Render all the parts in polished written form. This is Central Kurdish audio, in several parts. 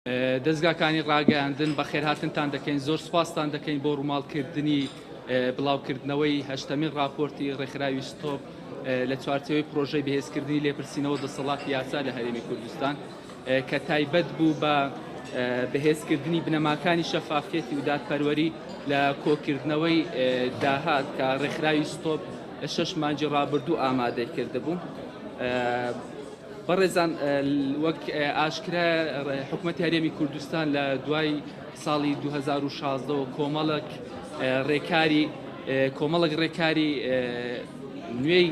دەزگاکانی ڕاگەیاندن بەخێرهاتنتان دەکەین، زۆر سوپاستان دەکەین بۆ ڕووماڵکردنی بڵاوکردنەوەی هەشتەمین ڕاپۆرتی ڕێکخراوی ستۆپ لە چوارچێوەی پرۆژەی بەهێزکردنی لێپرسینەوە دەسەڵاتی یاسا لە هەرێمی کوردستان کە تایبەت بوو بە بەهێزکردنی بنەماکانی شەفافیەتی و دادپەروەری لە کۆکردنەوەی داهات کە ڕێکخراوی ستۆپ لە شەش مانگی ڕابردوو ئامادەی کردبوو. بەڕێزان وەک ئاشکرایە حکومەتی هەرێمی کوردستان لە دوای ساڵی 2016 کۆمەڵک ڕێکاری کۆمەڵک ڕێکاری نوێی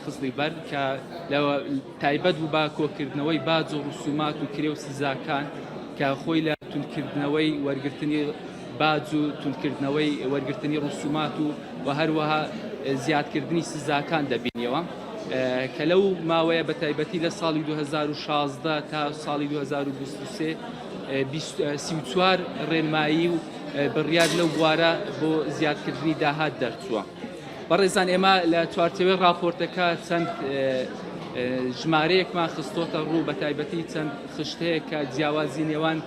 خستنی بەر کە لە تایبەت بوو بە کۆکردنەوەی باج و ڕسومات و کرێ و سزاکان کە خۆی لە توندکردنەوەی وەرگرتنی باج و توندکردنەوەی وەرگرتنی ڕسومات و و هەروەها زیادکردنی سزاکان دەبینیەوە. کە لەو ماوەیە بە تایبەتی لە ساڵی 2016 تا ساڵی 2023 34 ڕێنمایی و بڕیار لەو بوارە بۆ زیادکردنی داهات دەرچووە. بەڕێزان ئێمە لە چوارچێوەی ڕاپۆرتەکە چەند ژمارەیەکمان خستۆتە ڕوو بە تایبەتی چەند خشتەیە کە جیاوازی نێوان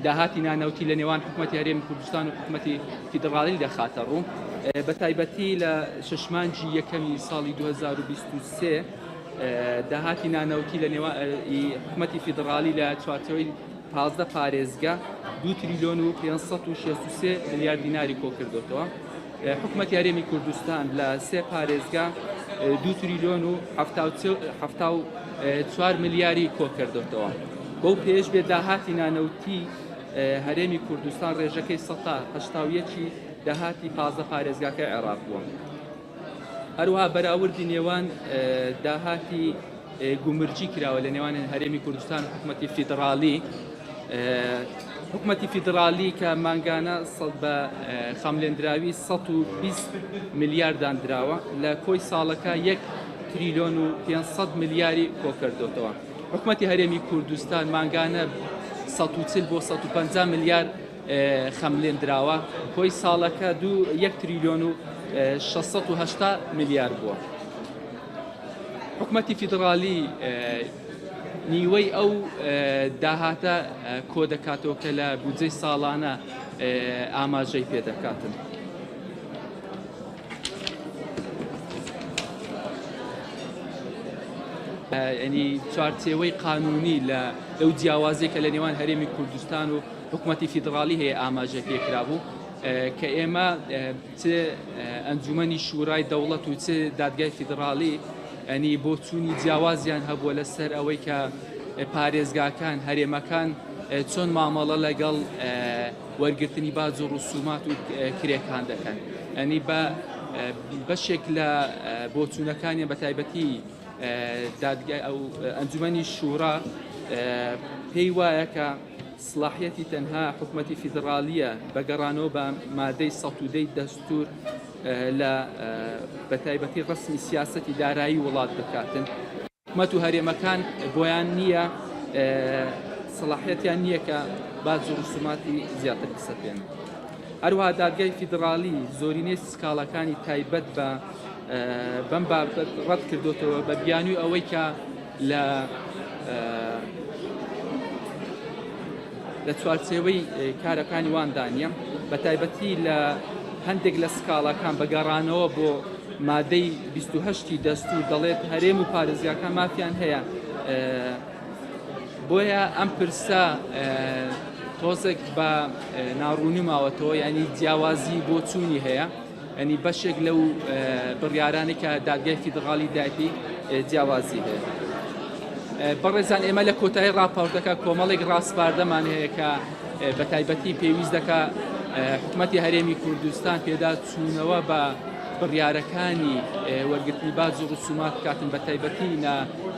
داهاتی نانەوتی لە نێوان حکوومەتی هەرێمی کوردستان و حکوومەتی فیدڕاڵی دەخاتە ڕوو بە تایبەتی لە شەش مانگی یەکەمی ساڵی 2023 داهاتی نانەوتی لە نێوان حکوومەتی فیدڕاڵی لە چوارچێوەی 15 پارێزگا 2 تریلیۆن و 563 ملیار دیناری کۆکردوتەوە. حکوومەتی هەرێمی کوردستان لە سێ پارێزگا 2 تریلیۆن و 74 ملیاری کۆکردوتەوە. بەو پێش بێ داهاتی نانەوتی هەرێمی کوردستان ڕێژەکەی سەتا 81 داهاتی 15 پارێزگاکەی عێراق بووە. هەروەها بەراوردی نێوان داهاتی گومرگی کراوە لە نێوان هەرێمی کوردستان و حکوومەتی فیدراڵی حکوومەتی فیدراڵی کە مانگانە بە خەملێندراوی 120 ملیار دانراوە لە کۆی ساڵەکە 1 تریلیۆن و 500 ملیاری کۆکردوتەوە حکوومەتی هەرێمی کوردستان مانگانە 140 بۆ 150 ملیار خەملێندراوە کۆی ساڵەکە دوو یەک تریلیۆن و 680 ملیار بووە. حکومەتی فیدڕالی نیوەی ئەو داهاتە کۆ دەکاتەوە کە لە بودجەی ساڵانە ئاماژەی پێدەکاتن. ینی چوارچێوەی قانونی لە لەو جیاوازیە کە لە نێوان هەرێمی کوردستان و حکوومەتی فیدراڵی هەیە ئاماژە پێکرابوو کە ئێمە چ ئەنجومەنی شورای دەوڵەت و چ دادگای فیدراڵی ئەنی بۆچوونی جیاوازیان هەبووە لەسەر ئەوەی کە پارێزگاکان هەرێمەکان چۆن مامەڵە لەگەڵ وەرگرتنی باج و ڕسومات و کرێکان دەکەن ئەنی بە بەشێک لە بۆچوونەکانیان بە تایبەتی دادگای ئەو ئەنجومەنی شورا پێی وایە کە سڵاحیەتی تەنها حکومەتی فیدڕاڵییە بە گەڕانەوە بە مادەی 110 دەستور لە بەتایبەتی ڕەسمی سیاسەتی دارایی وڵات بکاتن. حکومەت و هەرێمەکان بۆیان نییە سەڵاحیەتیان نییە کە باج و ڕسوماتی زیاتر بسەپێنن. هەروەها دادگای فیدڕاڵی زۆرینەی سکاڵاکانی تایبەت بە بەم بابەت ڕەت کردوتەوە بە بیانوی ئەوەی کە لە لە چوارچێوەی کارەکانی واندا نییە بە تایبەتی لە هەندێک لە سکاڵاکان بە گەڕانەوە بۆ مادەی 28 دەستور دەڵێت هەرێم و پارێزگاکان مافیان هەیە بۆیە ئەم پرسە تۆزێک بە ناڕوونی ماوەتەوە ینی جیاوازی بۆچوونی هەیە ینی بەشێک لەو بڕیارانەی کە دادگای فیدڕاڵی داتی جیاوازی هەیە. بەڕێزان ئێمە لە کۆتایی ڕاپۆرتەکە کۆمەڵێک ڕاسپاردەمان هەیە کە بە تایبەتی پێویست دەکا حکوومەتی هەرێمی کوردستان پێدا چوونەوە بە بڕیارەکانی وەرگرتنی باج و ڕسومات بکاتن بە تایبەتی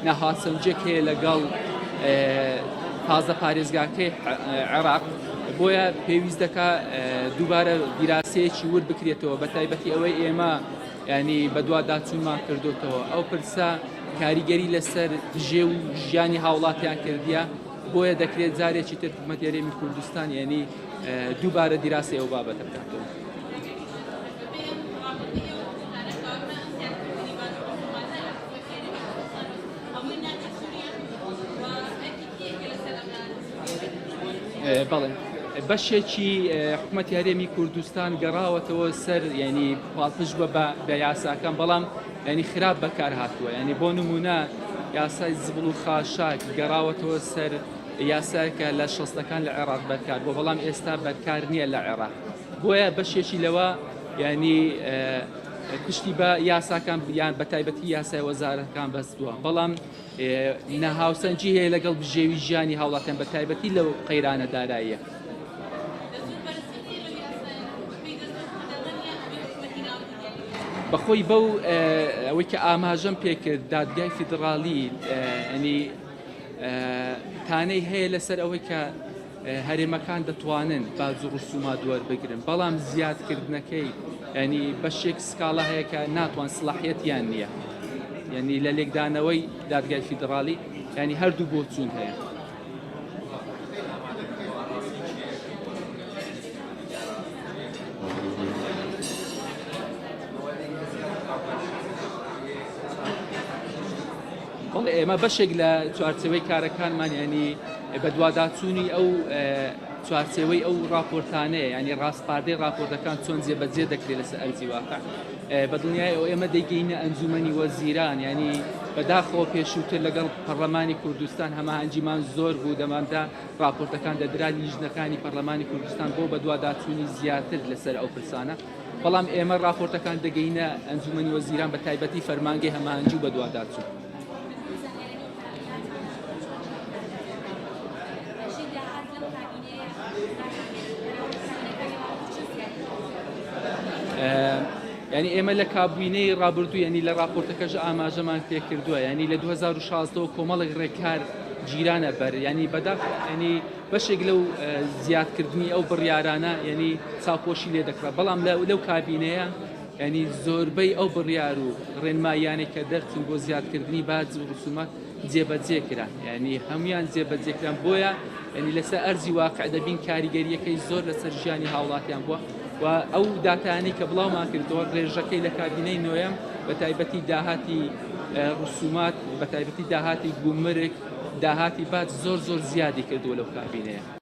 ناهاسەنجێک هەیە لەگەڵ تازە پارێزگاکەی عێراق بۆیە پێویست دەکا دووبارە دیراسەیەکی ورد بکرێتەوە بە تایبەتی ئەوەی ئێمە ینی بەدواداچوونمان کردوتەوە ئەو پرسە کاریگەری لەسەر بژێ و ژیانی هاوڵاتیان کردیە بۆیە دەکرێت جارێکی تر حکومەتی هەرێمی کوردستان یعنی دووبارە دیراسی ئەو بابەتە بکاتەوە. بەڵێ بەشێکی حکوومەتی هەرێمی کوردستان گەڕاوەتەوە سەر ینی پاڵپشت بە بە یاساکان بەڵام ینی خراپ بەکار هاتووە ینی بۆ نمونە یاسای زبڵ و خاشاک گەڕاوەتەوە سەر یاسایەکە لە شەستەکان لە عێراق بەرکار بۆ بەڵام ئێستا بەرکار نییە لە عێراق بۆیە بەشێکی لەوە ینی پشتی بە یاساکان یان بە تایبەتی یاسای وەزارەکان بەستووە بەڵام ناهاوسەنگی هەیە لەگەڵ بژێوی ژیانی هاوڵاتیان بە تایبەتی لەو قەیرانە داراییە. بەخۆی بەو ئەوەی کە ئاماژەم پێکرد دادگای فیدڕاڵی ئەنی تانەی هەیە لەسەر ئەوەی کە هەرێمەکان دەتوانن باج و ڕسومات وەربگرن بەڵام زیادکردنەکەی ینی بەشێک سکاڵا هەیە کە ناتوان سلاحیەتیان نییە ینی لە لێکدانەوەی دادگای فیدراڵی ینی هەردوو بۆچوون هەیە. بەڵێ ئێمە بەشێک لە چوارچێوەی کارەکانمان ینی بەدواداچوونی ئەو چوارچێوەی ئەو راپۆرتانەیە ینی ڕاسپاردەی راپۆرتەکان چۆن جێبەجێ دەکرێت لەسەر ئەرزی واقع بە دڵنیای ئەو ئێمە دەیگەینە ئەنجومەنی وەزیران ینی بەداخەوە پێشووتر لەگەڵ پەرلەمانی کوردستان هەماهەنگیمان زۆر بوو دەماندا راپۆرتەکان دەدرا لیژنەکانی پەرلەمانی کوردستان بۆ بەدواداچوونی زیاتر لەسەر ئەو پرسانە بەڵام ئێمە راپۆرتەکان دەگەینە ئەنجومەنی وەزیران بە تایبەتی فەرمانگەی هەماهەنگی و بەدواداچوون. ینی ئێمە لە کابوینەی ڕابردوو ینی لە راپۆرتەکەش ئاماژەمان پێکردووە ینی لە 2016 کۆمەڵێک ڕێکار گیرانە بەر ینی بەداخ ینی بەشێک لەو زیادکردنی ئەو بڕیارانە یعنی چاوپۆشی لێ دەکرا بەڵام لەو کابینەیە ینی زۆربەی ئەو بڕیار و ڕێنماییانەی کە دەرچوون بۆ زیادکردنی باج و ڕسومات جێبەجێ کران ینی هەمویان جێبەجێکران بۆیە ینی لەسەر ئەرزی واقع دەبین کاریگەریەکەی زۆر لەسەر ژیانی هاوڵاتیان بووە و ئەو داتانەی کە بڵاومان کردەوە ڕێژەکەی لە کابینەی نۆیەم بە تایبەتی داهاتی ڕسومات بە تایبەتی داهاتی گومرگ داهاتی باج زۆر زۆر زیادی کردووە لەو کابینەیە.